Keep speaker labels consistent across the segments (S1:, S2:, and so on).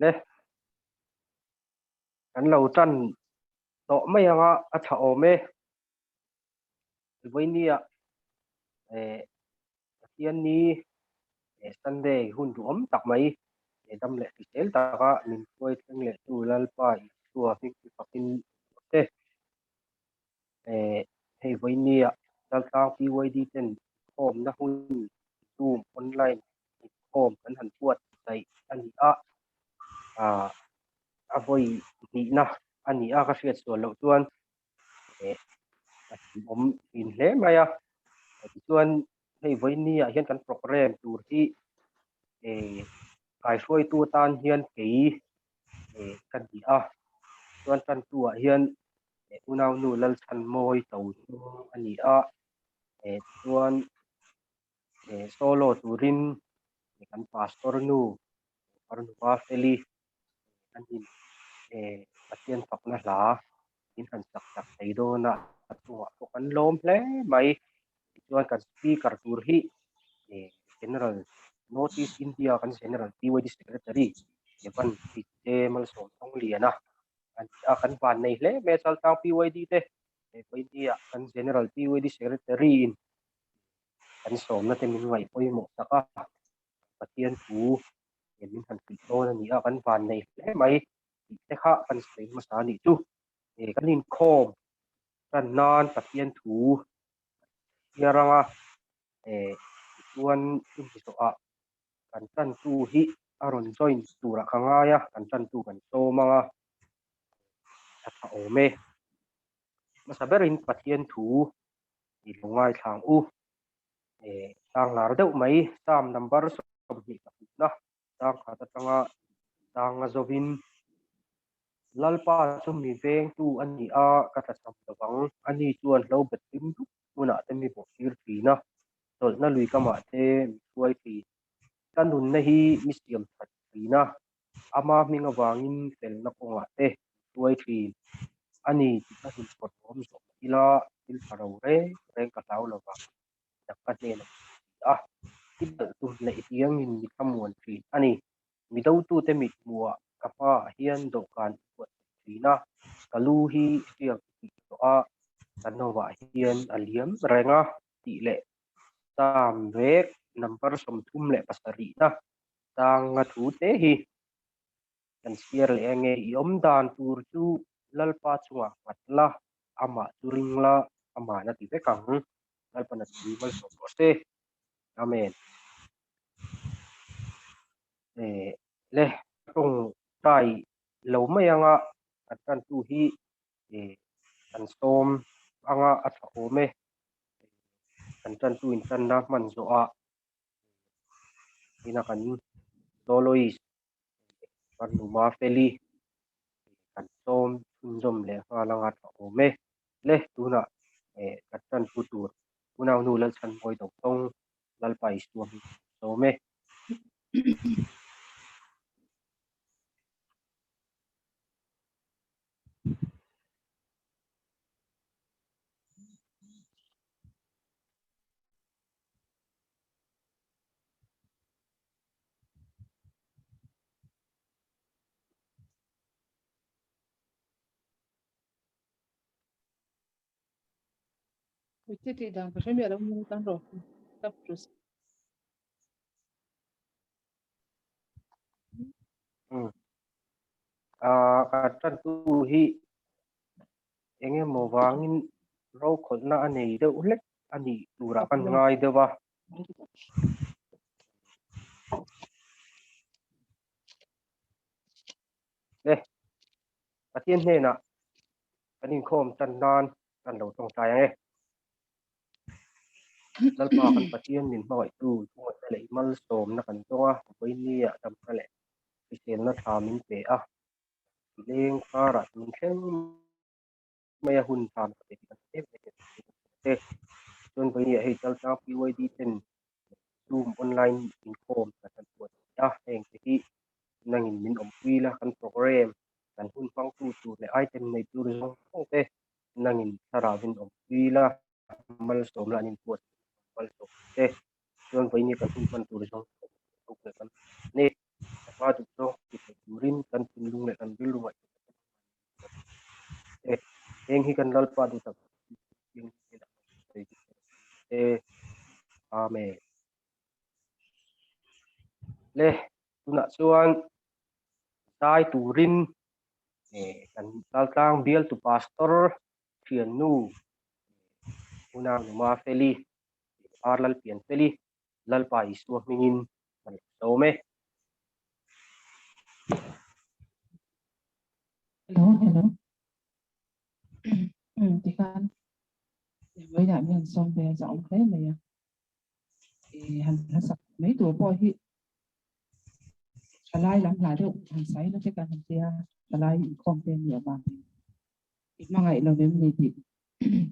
S1: Le kan lo tan tawh mai anga a tha awm e. Vawinia eh Pathian ni eh Sunday hun duhawm tak mai eh dam leh hrisel taka min hruai thleng leh tu Lalpa Isua hming chu fakin rawh se. Eh hei vawinia Chaltlang PYD ten inkhawmna hun Zoom online inkhawm kan han buatsaih a ni a, ah a vawi hnihna a ni a ka hriat sual loh chuan eh a hlimawm thin hle mai a tichuan hei vawiin ah hian kan programme tur hi eh kaihruaitu atan hian kei eh ka ni a chuan tantu ah hian eh unaunu Lalchhanmawi to chu a ni a eh chuan eh solo turin kan pastor nu Parnupa Feli an in eh Pathian fakna hla in han sak tak thei dawn a, a chungah pawh kan lawm hle mai. Tichuan kan speaker tur hi eh General North East India kan General PYD Secretary Evan Tite Malsawm Thongliana a ni a, kan van nei hle mai a Chaltlang PYD te eh India kan General PYD Secretary in kan sawmna te min ngaih pawimawh tak a. Pathian thu min han hrilh dawn a ni a, kan van nei hle mai tih te kha kan sawi hmasa a nih chu. Eh kan inkhawm tan nan Pathian thu chhiar anga eh tichuan chumi zawhah kan tantu hi a rawn join turah ka ngai a, kan tantu kan sawm anga a tha awm e. Hmasa berin Pathian thu i lo ngaithla ang u. eh tang lar deuh mai Psalm number 28 na tang khat atanga tang a zovin Lalpa chu mi vengtu a ni a ka tlachham lovang ani chuan hlo bet hlim dup hmunah te mi bawhtir thin a chawlhna lui kamah te mi hruai thin ka nunna hi mi siam that thin a ama hming avangin felna kawngah te mi hruai thin a ni tih ka inpawt awm zawh ila thil tha ro reng reng ka hlau lovang tak ka hnenah a ti a, i balh tum leh hiangin mi thlamuan thin a ni. Mi dotute mithmuhah ka hmaah hian dawhkan i buatsaih thin a, ka lu hi hriak i tih tawh a, ka novah hian a liam reng a tih leh Psalm vek number 37 na tanga thu te hi kan chhiar leh ange i awm dan tur chu Lalpa chungah nghat la, amah chu ring la, ama'n a ti vek ang. Lalpa'n a tui malsawm rawh se. Amen. Eh, le, tawng tai lo mai anga kan tantu hi eh, kan sawm anga a tha awm e. Kan tantu in tanna hman zawhah ina kan soloist Parnuma Feli kan sawm chhunzawm leh nghal anga tha awm e. Le tunah eh kan tanpu tur unaunu Lalchhanmawi Dotawng Lalpa Isua hming kan sawm e.
S2: Ti tih dan ka hre miah lo nung tan rawh tap ru se.
S1: Ah ka tantu hi engemaw vangin rokhawlhna a nei deuh hlek a nih turah kan ngai deuh a. Le Pathian hnenah kan inkhawm tan nan kan lo tawngtai ang e. Lalpa kan Pathian min hmangaihtu thungaihna leh malsawmna kan tawng a, vawinia damna leh hriselna tha min pe a, leng karah tun thleng mai a hun tha ka pe tih kan hre em em te. Chuan vawinia hei Chaltlang PYD ten Zoom online inkhawm kan han buat a, heng te hi nangin min awmpui la kan program kan hun hmangtu tur leh item nei tur zawng zawng te nangin thlarauin awmpui la malsawm la an inbuat malsawm te chuan vawiin kan hun hman tur zawng zawng kan ni. Ma duhzawng ti thei turin kan thinlung leh kan rilru ngaihtuahna te heng hi kan Lalpa duhtak Amen. Le tunah chuan zai turin kan Chaltlang bialtu pastor thiannu Unau Numa Feli Ar Lalpian Feli Lalpa Isua hmingin kan lo sawm e.
S2: Hello, hello. Tikhan vawiinah mi han sawm ve a zah awm hle mai a. I han hla sak mai tur pawh hi thalai lam hla deuh han sai na te kan han tia thalai inkhawm te ni avangin i hmangaih lo em ni tih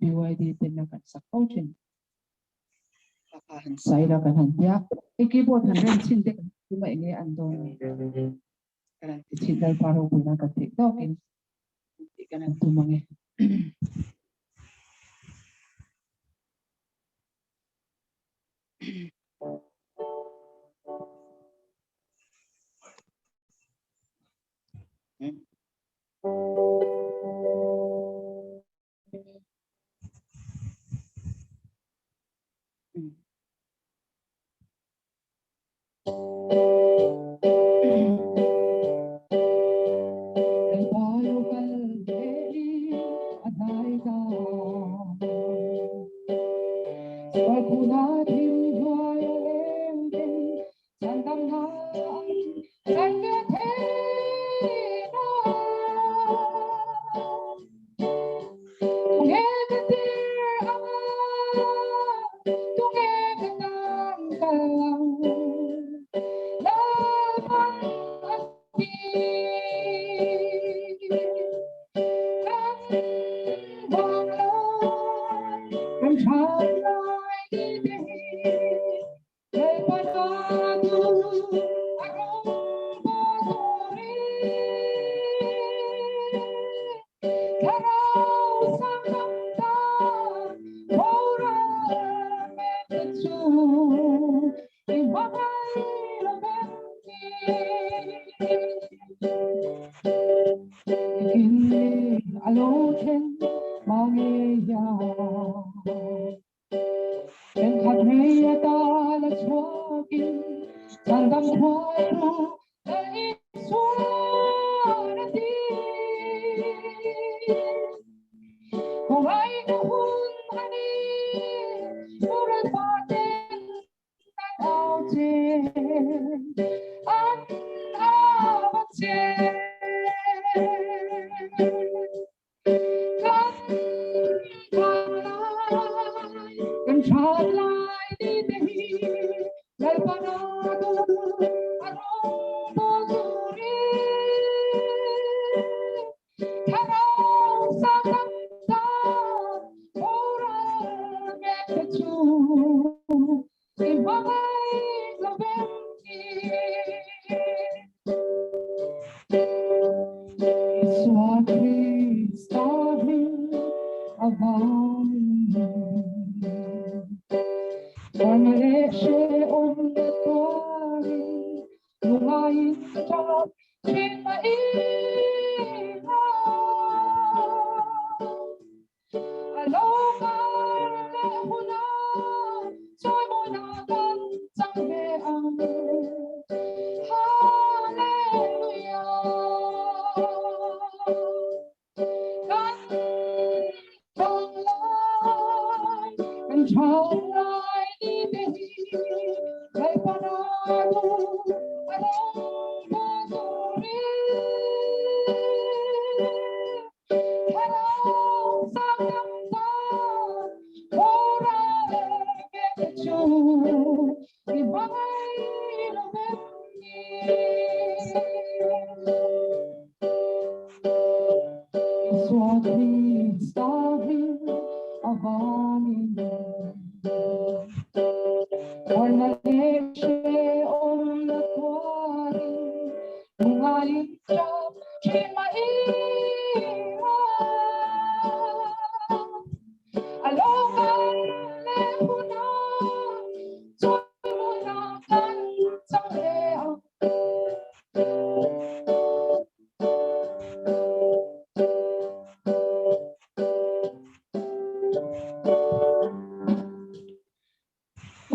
S2: BYD ten a kan sak fo thin. Kha han sai la kan han tia hei keyboard han rem chhin te kan tum a enge an dawn ni kan han ti chhin Lalpa ropuina kan theih tawkin tih kan han tum ange.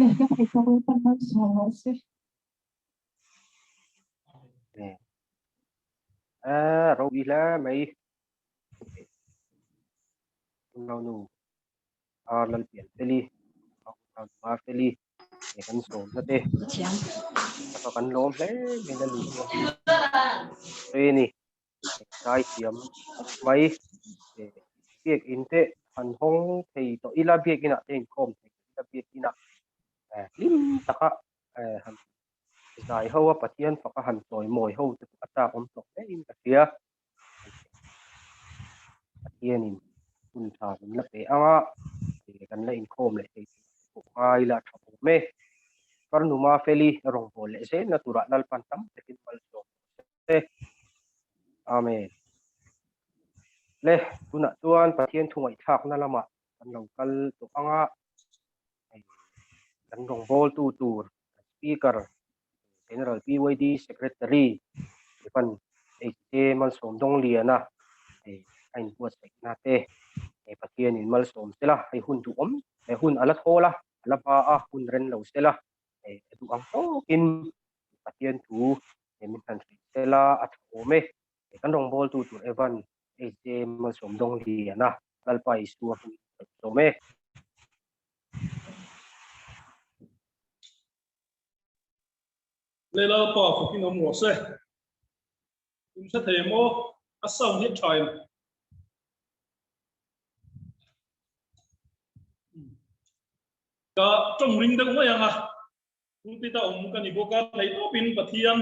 S2: Le ka thei tawk Lalpan malsawm rawh se.
S1: A ropui hle mai. Unau nu a Lalpian Feli, unau nu a Feli he kan sawmna te taka kan lawm hle mai la luh pawh hi ni zaithiam mai biakin te han hawng thei tawh ila biakin ah te inkhawm thei tawh ila biakin ah hlim taka han zai ho a Pathian faka han chawimawi ho te pawh a chak awm tawh hle in ka hria. Pathianin hun tha min la pe ang a, kan la inkhawm leh thei tur te pawh ngai la tha awm e. Farnuma Feli rawngbâwl leh zelna turah Lalpan tam takin malsawm rawh se. Amen. Le, tunah chuan Pathian thu ngaihthlakna lamah kan lo kal tawh ang a, kan rawngbâwltu tur Speaker General PYD Secretary Evan HJ Malsawm Dawngliana a inbuatsaihna te Pathianin malsawm sela hei hun duhawm hun a la thawl a, a la hma a, hun ren lo sela a duh ang tawkin Pathian thu min han hrilh sela a tha awm e. Kan rawngbawltu tur Evan HJ Malsawm Dawngliana Lalpa Isua hmingin ka sawm e.
S3: Le Lalpa fakin awm rawh se. In hre thei maw? A sound hi tha em? Ka tawng ring deuh mai ang a. Pulpit a awm ka ni bawk a, theihtawpin Pathian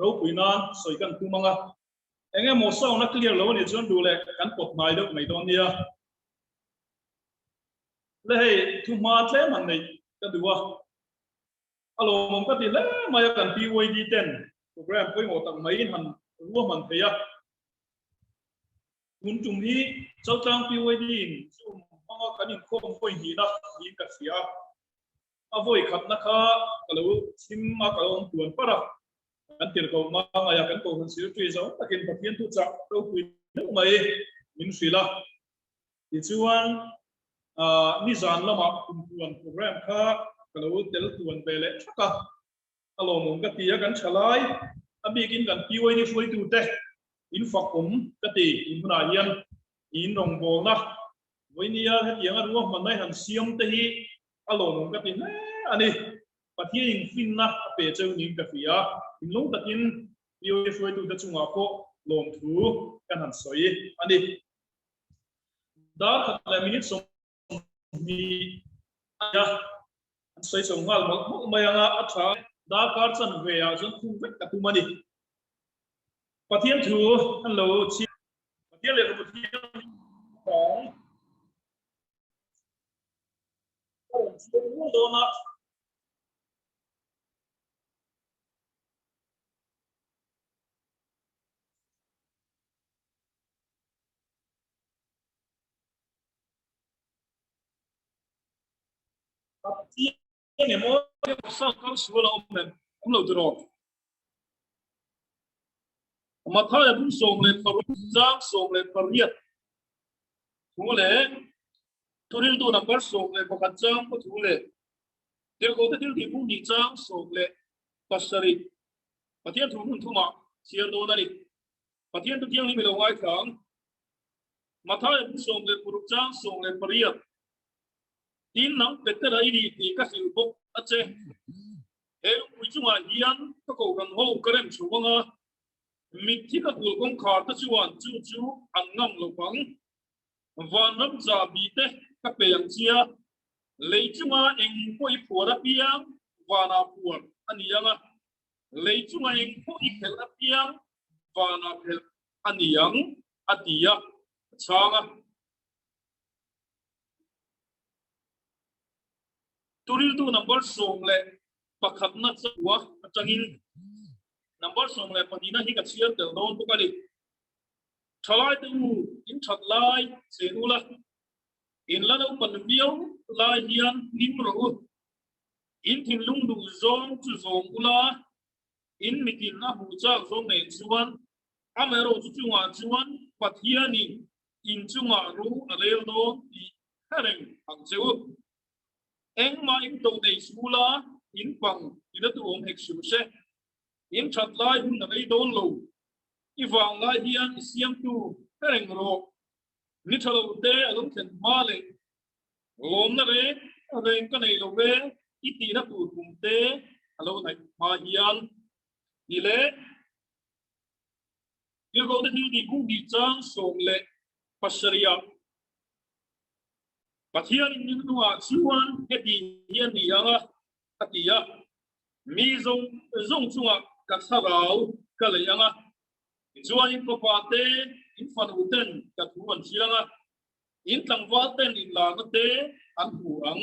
S3: ropui nan sawi kan tum ang a. Eng emaw sound a clear lo a nih chuan duh leh kan pawt hnai deuh mai dawn nia. Le hei thuhma tlem han neih ka duh a, a lawmawm ka ti hle mai a kan PYD ten program pawimawh tak maiin han ruahman thei a. Tun tum hi Chaltlang PYD in Zoom hmanga kan inkhawm vawi hnihna niin ka hria a, a vawi khatna kha ka lo chhim a, ka lo awm tuan par a, kan tirhkoh hmangaih a, kan kohhran secretary zawng takin Pathian thuchah ropui deuh mai min hrilh a. Tichuan, nizan lamah kumpuan program kha ka lo tel tuan ve leh thak a, a lawmawm ka ti a, kan tha lai, a bikin kan PYD hruaitute in fak awm ka ti tun hunah hian in rawngbawlna vawinia hetianga ruahmanna i han siam te hi a lawmawm ka ti hle a ni. Pathian in finna a pe cheu niin ka hria, thinlung takin PYD hruaitute chungah pawh lawmthu kan han sawi a ni. Dar khat leh minute 20 a nia. An sawi chho nghal mawlh mawlh mai ang a, a tha. Darkar chanve ah chuan khum vek ka tum a ni. Pathian thu an lo chhiar. Pathian lehkhabu thianghlim vang. Ka rawn chhiar rual dawn a. Pathian emaw sa kal sual a awm em? Awm lo tiraw? Mathaia bung 16 zang 18 thu leh Thuriltu number 11 chang pawh thu leh Tirhkohte thiltih bung hnih chang 17 Pathian thu hmun thumah chhiar dawn a ni. Pathian thu thianghlim i lo ngaithla ang. Mathaia bu 16 chang 18 Tin nang Petera i nih tih ka hrilh bawk a che. He lungpui chungah hian ka kohhran ho ka rem chho ang a, mitthi ka kulh kawngkhar te chuan chu chu an ngam lo vang. Vanram chahbi te ka pe ang chia, lei chunga eng pawh i phuar apiang vanah phuar a ni ang a, Lei chunga eng pawh i phelh apiang vanah phelh a ni ang, a ti a, a chhang a. Turiltu number 11 na chauha atangin number 12 na hi ka chhiar tel dawn bawk a ni. Thalaite u, in that lai chen ula, in la naupan viau lai hian hlim rawh u. In thinlung duh zawng chu zawm ula, in mitin a hmuh chak zawng nen chuan, amaherawh chu chungah chuan Pathianin in chungah ro a rel dawn tih hre reng ang che u. Engmah in to nei sula in pang ina tu awm hek suh se. In that lai hun a rei dawn lo. I vang lai hian i siamtu hre reng rawh. Ni tha lo te a lo thlen hma leh lawmna reng reng ka nei lo ve i tihna tur kum te a lo naih hma hian tih leh Tirhkoh te thil tih kung hnih chang 17ah Pathianin min hnuah chuan heti hi a ni ang a, a ti a, Mi zawng zawng chungah ka thlarau ka lei ang a, tichuan in fapa te, in fanu ten ka thu an hrilh ang a, in tlangval ten in larna te an hmu ang,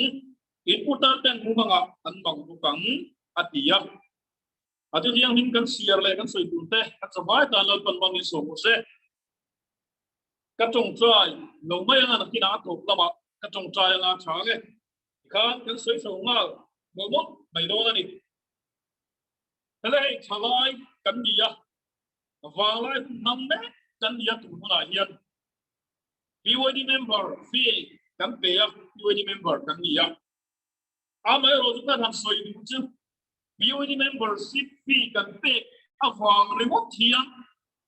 S3: in putar ten mumangah an mang bawk ang, a ti a. A chu thianghlim kan siar leh kan sawi tur te kan zavai tan Lalpan hmang in sawm rawh se. Ka tawngtai lo mai anga nakinah a tawp lamah ka tawngtai anga a tha ang e. Tikhan kan sawi chho nghal mawlh mawlh mai dawn a ni. Hele hei thalai kan ni a, vanglai hun hmang mek kan ni a tun hunah hian BYD member fee kan pe a, BYD member kan ni a. Amaherawhchu kan han sawi duh chu BYD membership fee kan pek avang ringawt hian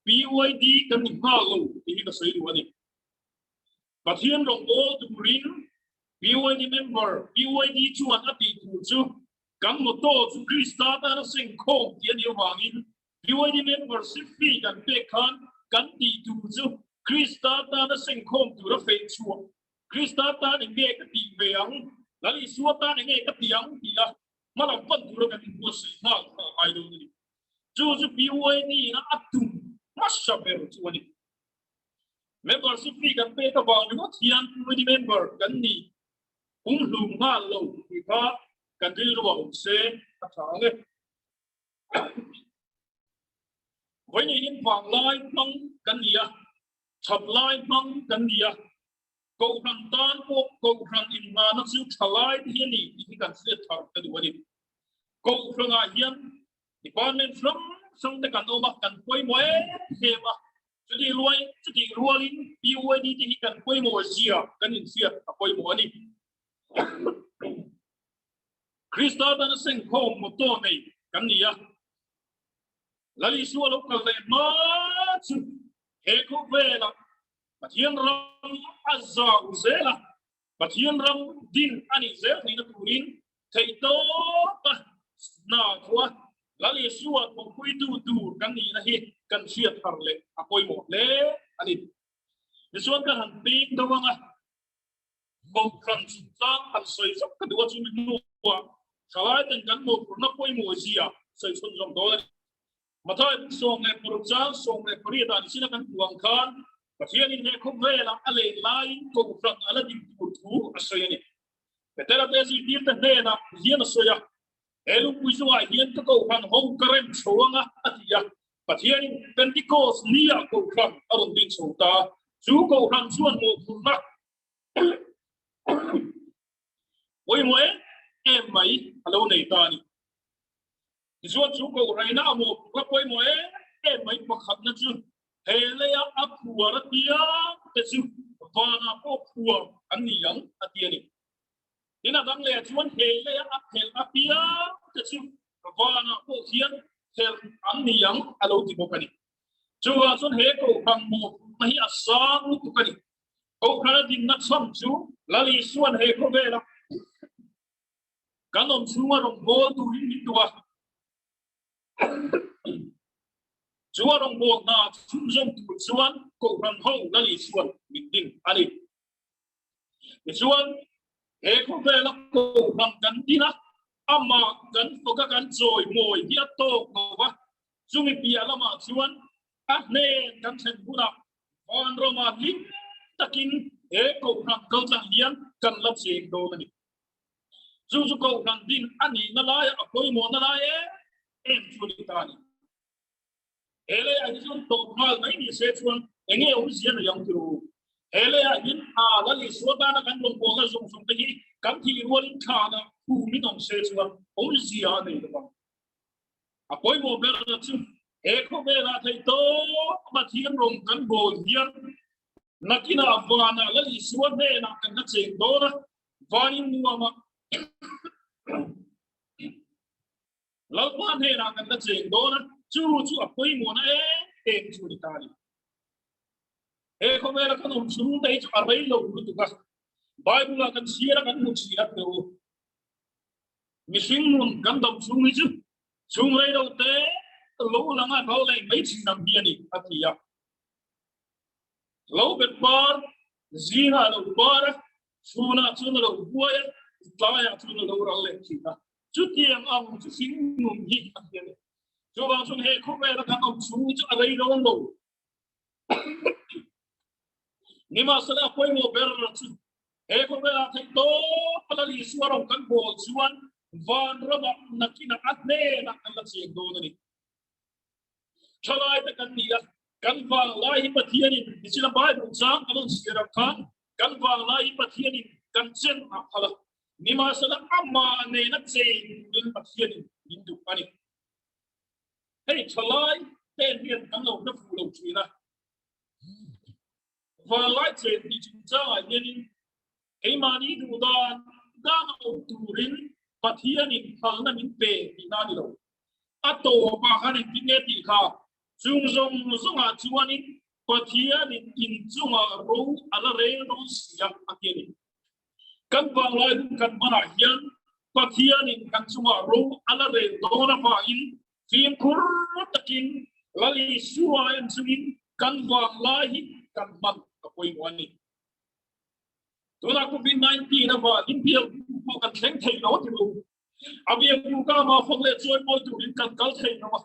S3: BYD kan ni nghal lo tih hi ka sawi duh a ni. Pathian rawngbâwl turin BYD member, BYD chuan a tih tur chu kan motto chu Krista tana sengkhawm tih a nih avangin BYD membership fee kan pek khan kan tih tur chu Krista tana sengkhawm tura feh chhuah Krista tan eng nge ka tih ve ang? Lal Isua tan eng nge ka tih ang? tih a hmalam pan tura kan inbuatsaih nghal kha a ngai dawn a ni. Chu chu PYD ina a tum hmasa ber chu a ni. Membership fee kan pek avang ringawt hian PYD member kan ni pumhlum nghal lo tih kha kan rilru a awm se a tha ang e. Vawiin vanglai hmang kan ni a, That lai hmang kan ni a, Kohhran tan pawh Kohhran inhmana chu tha lai te hi a ni tih hi kan hriat thar ka duh a ni. Kohhranah hian department hrang hrang te kan awm a, kan pawimawh em em a, chutih ruai chutih rualin PYD te hi kan pawimawh zia kan inhriat a pawimawh a ni. Krista tana sengkhawm motto nei kan ni a, Lal Isua lo kal leh hma chu he khawvelah Pathian ram a zau zel a, Pathian ram din a nih zel theihna turin theihtawpa hna thawh a, Lal Isua thawhpuitu tur kan nihna hi kan hriat thar leh a pawimawh hle a ni. Tichuan ka han peng deuh ang a, Kohhran chungchang han sawi zauh ka duh a, chumi hnuah thalaiten kan mawhphurhna pawimawh zia sawi chhun zawm dawn a ni. Matthai buk 16 chang 18 ah nichina kan hmuh ang khan Pathianin he khawvelah a len laiin Kohhran a la din tur thu a sawi a ni. Petera te zirtirte hnenah hian a sawi a, He lungpui chungah hian ka Kohhran ho ka rem chho ang a, a ti a. Pathianin Pentecost ni-ah Kohhran a rawn din chho ta. Chu Kohhran chuan mawhphurhna pawimawh em em mai a lo nei ta a ni. Tichuan chu Kohhraina a mawhphurhna pawimawh em em mai pakhatna chu he leia a khuar a piang te chu vanah pawh khuar an ni ang a ti a ni. Tin a dang leh chuan he leia a phelh a piang te chu vanah pawh hian phelh an ni ang a lo ti bawk a ni. Chuvang chuan he Kohhran mawhphurhna hi a sang lutuk a ni. Kohhran a dinna chhan chu Lal Isua'n he khawvela kan awm chhunga rawngbâwl turin min duh a. Chu a rawngbâwl hna chhunzawm tur chuan Kohhran ho Lal Isua'n min din a ni. Tichuan, he khawvela Kohhran kan din a, amah kan faka kan chawimawi hi a tawk lo va, chumi piah lamah chuan a hnen kan thlen hunah Vanrama hlim takin he Kohhran kaltlang hian kan la cheng dawn a ni. Chu chu Kohhran din a nihna laia a pawimawhna lai em em chu a ni ta a ni. He leiah hi chuan tawp nghal mai ni se chuan eng nge awmzia nei ang tiro? He leiah hian a Lal Isua tana kan rawn pawlna zawng zawng te hi kan thih rualin thlanah khum in awm se chuan awmzia a nei lo ang. A pawimawh ber chu he khawvelah theih tawp Pathian rawng kan bawl hian nakinah vanah Lal Isua hnenah kan la cheng dawn a, vanin nuamah. Lalpa hnenah kan la cheng dawn a, chu chu a pawimawhna em em chu a ni ta a ni. He khawvela kan awm chhung te hi chu a rei lo lutuk a, Bible-ah kan chhiar a kan hmu thin a teu. Mihring nun kan dam chhung hi chu chhung rei lo te lo lang a ral leh mai thin ang hi a ni, a ti a. Lo bet par, zingah lo par a, chhunah chuan a lo buai a, tlaiah chuan a lo ral leh thin a. Chutiang ang chu hring nun hi a ti a ni. Chuvang chuan he khawvela kan awm chhung hi chu a rei dawn lo. Nimahsela a pawimawh ber chu he khawvelah theih tawp a Lal Isua rawng kan bawl chuan van ramah nakinah a hnenah kan la cheng dawn a ni. Thalai te kan ni a, kan vanglai hi Pathianin nichina Bible chang kan rawn chhiar ang khan kan vanglai hi Pathianin kan chen a phal a, nimahsela amah nena cheng turin Pathianin min duh a ni. Hei thalai ten hian kan lo hla fuh lo thin a, vanglai chen tih chungchangah hianin keimahni duh dan dan a awm turin Pathianin phalna min pe tihna a ni lo. A tawpah khan engtin nge tih kha chung zawng zawngah chuanin Pathianin inchungah ro a la rel dawn si a, a ti a ni. Kan vanglai hun kan hmanah hian Pathianin kan chungah ro a la rel dawn avangin fimkhur takin Lal Isua en chungin kan vanglai hi kan hman a pawimawh a ni. Tunah Covid-19 avangin biak pawh kan thleng thei lo ti lo. A biak bu ka ama fak leh chawi mawi turin kan kal thei lo a.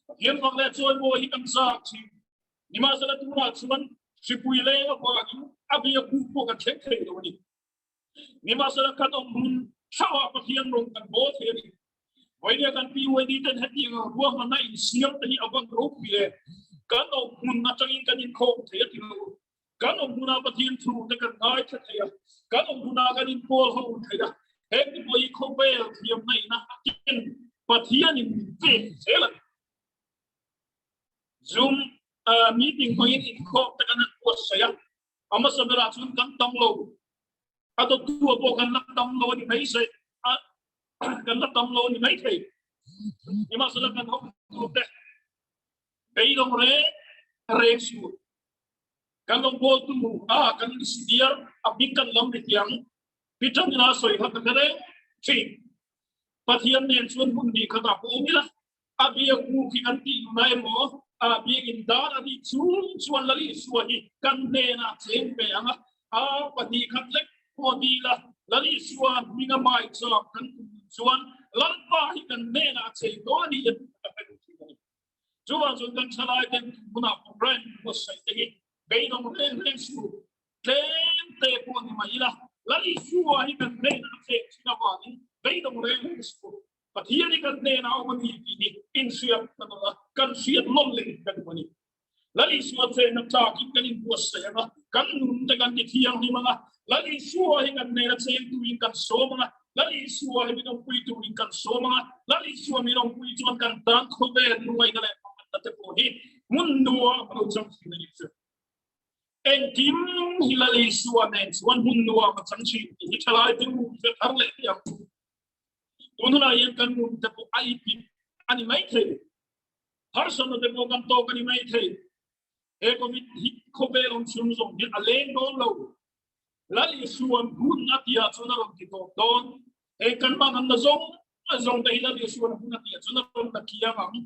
S3: Pathian fak leh chawi mawi hi kan zak thin. Nimahsela tunah chuan hripui leng avangin a biak bu pawh kan thleng thei lo a ni. Nimahsela kan awm hun thauhah Pathian rawng kan bawl thei a ni. Vawinia kan PYD ten hetiang ang ruahmanna insiam te hi a van ropui e. Kan awm hmun atangin kan inkhawm thei a ti lo. Kan awm hunah Pathian thu te kan ngaithla thei a, kan awm hunah kan inpawl ho thei a, heng te pawh hi khawvel thiamna ina a ken Pathianin min pek zel a ni. Zoom meeting hmangin inkhawm te kan han buatsaih a, a hmasa berah chuan kan tam lo, a dawttu pawh kan la tam lo a ni mai se, kan la tam lo a ni mai thei. Nimahsela kan hotu te beidawng reng reng suh. Kan lo bawl tu a kan sidiar a hming kan lam ri tiang Peter ina sawi kha ka hre reng thin. Pathian nen chuan hun ni khat ah pawh awm ila a biak mu khi kan tih nuna emaw a biak in dar a nih chung chuan Lal Isua hi kan hnenah cheng ve ang a, a pahnih khat lek pawh ni ila Lal Isua hminga mai chak kan tum chuan Lalpa hi kan hnenah cheng dawn a ni em ka hre duh thin a ni. Chuvang chuan kan thalai ten hmunah program buatsaih te hi beidawng reng reng suh tlem te pawh ni mai ila, Lal Isua hi kan hnenah a cheng thin avangin beidawng reng reng suh. Pathian hi kan hnenah a awm a ni tih hi inhriat kan awm a, kan hriat nawn leh kan awm a ni. Lal Isua chenna tlakin kan inbuatsaih ang a, kan nun te kan ti thianghlim ang a, Lal Isua hi kan hnena cheng turin kan sawm ang a, Lal Isua hi min awmpui turin kan sawm ang a, Lal Isua min awmpui chuan kan tan khawvel lungaihna leh hmangaihna te pawh hi hmun nuam a lo chang thin a ni chu. Engkim hi Lal Isua nen chuan hmun nuam a chang thin tih hi thalai te u hre thar leh teh ang. Tun hunah hian kan nun te pawh a ipik a ni maithei. Harsatna te pawh kan tawk a ni maithei. He Covid hi khawvel awm chhung zawng hian a leng dawn lo. Lal Isua'n hun a tihah chuan a rawn ti tawp dawn. Hei kan hman an la zawng zawng te hi Lal Isua'n hun a tihah chuan a rawn la kiang ang.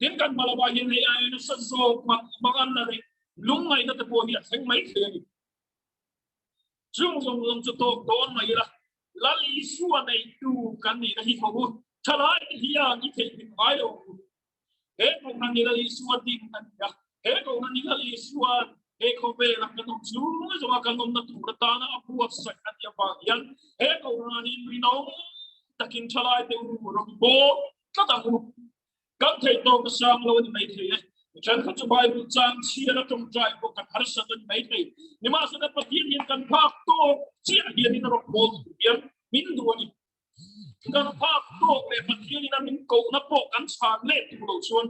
S3: Tin kan hma lamah hian hei aia nasa zawk hman hmang an la reng lungngaihna te pawh hi a thleng maithei a ni. Chung zawng zawng chu tawk dawn mai ila, Lal Isua neitu kan nihna hi tho u. Thalai te hian i theihnghilh ngai lo ang u. He kohhran hi Lal Isua ding a ni a, he kohhran hi Lal Isua'n he khawvela kan awm chung zawnga kan awmna tur atana a buatsaih a nih avang hian he kohhran hi rinawm takin thalai te u rawn bawk tlat ang u. Kan theih tawk a sang lo a ni maithei e. Mi thenkhat chu Bible chang chhiar a tawngtai pawh kan harsat a ni maithei. Nimahsela Pathian hian kan phak tawk chiah hianin a rawn bawl tur hian min duh a ni. Kan phak tawk leh Pathianin a min kohna pawh kan chhan leh tur loh chuan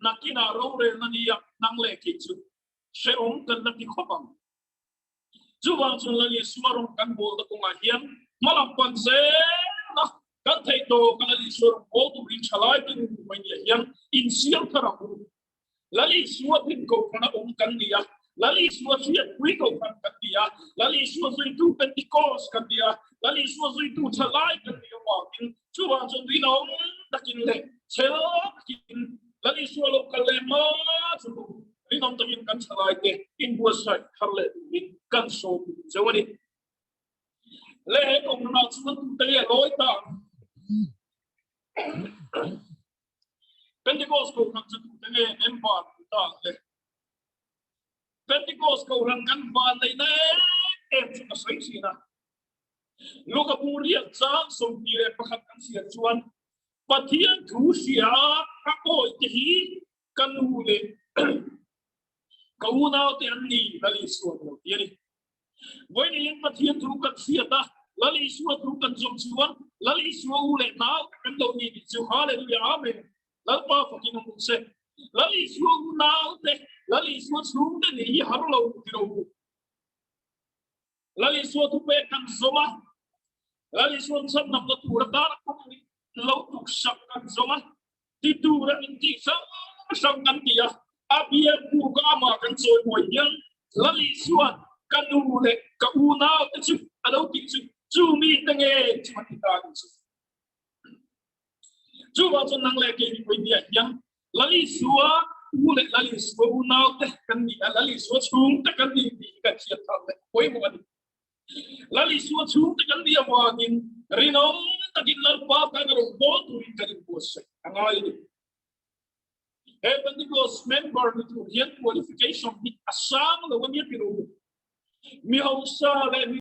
S3: nakinah rorelna nia nang leh kei chu hrehawm kan la ti khawp ang. Chuvang chuan Lal Isua rawng kan bawlna kawngah hian hmalam pan zel Kan theih tawh ka Lal Isua rawn haw turin thalai te nu mai nia hian insiam thar ang u. Lal Isua hlim kohhran a awm kan ni a, Lal Isua hriatpui kohhran kan ni a, Lal Isua zuitu Pentecost kan ni a, Lal Isua zuitu thalai kan ni avangin chuvang chuan rinawm takin leh chhel takin Lal Isua lo kal leh hma chu rinawm takin kan thalai te inbuatsaih thar leh turin kan sawm cheu a ni. Le he kohhranah chuan tute nge lawi ta? Pentecost kohhran chu tute nge member ni ta ang le? Pentecost kohhran kan van neihna em em chu ka sawi thin a. Luka bu riak chang 21 kan hriat chuan Pathian thu hria a awi te hi ka nu leh ka unau te an ni Lal Isua lo ti a ni. Vawiin Pathian thu kan hriat a, Lal Isua thu kan zawm chuan Lal Isua u leh nau te kan lo ni tih chu Hallelujah Amen. Lalpa fakin awm se. Lal Isua u nau te, Lal Isua chhung te ni hi har lo ti lo u. Lal Isua thu pek kan zawm a, Lal Isuan chhandamna tur atana kawng lo tuksak kan zawm a, ti tura min tih hrang hrang kan ti a, a biak buk a amah kan chawi mawi hian Lal Isuan ka nu leh ka unau te chu a lo tih chu chu mi te nge chu a ti ta a ni chu. Chuvang chuan nang leh kei mipui biah hian Lal Isua u leh Lal Isua unau te kan ni a, Lal Isua chhung te kan ni tih hi kan hriat thar leh pawimawh a ni. Lal Isua chhungte kan nih avangin rinawm takin Lalpa tan a rawn bawl turin kan inbuatsaih a ngai a ni. He Pentecost member ni tur hian qualification hi a sang lo a nia tilo. Mi hausa leh mi.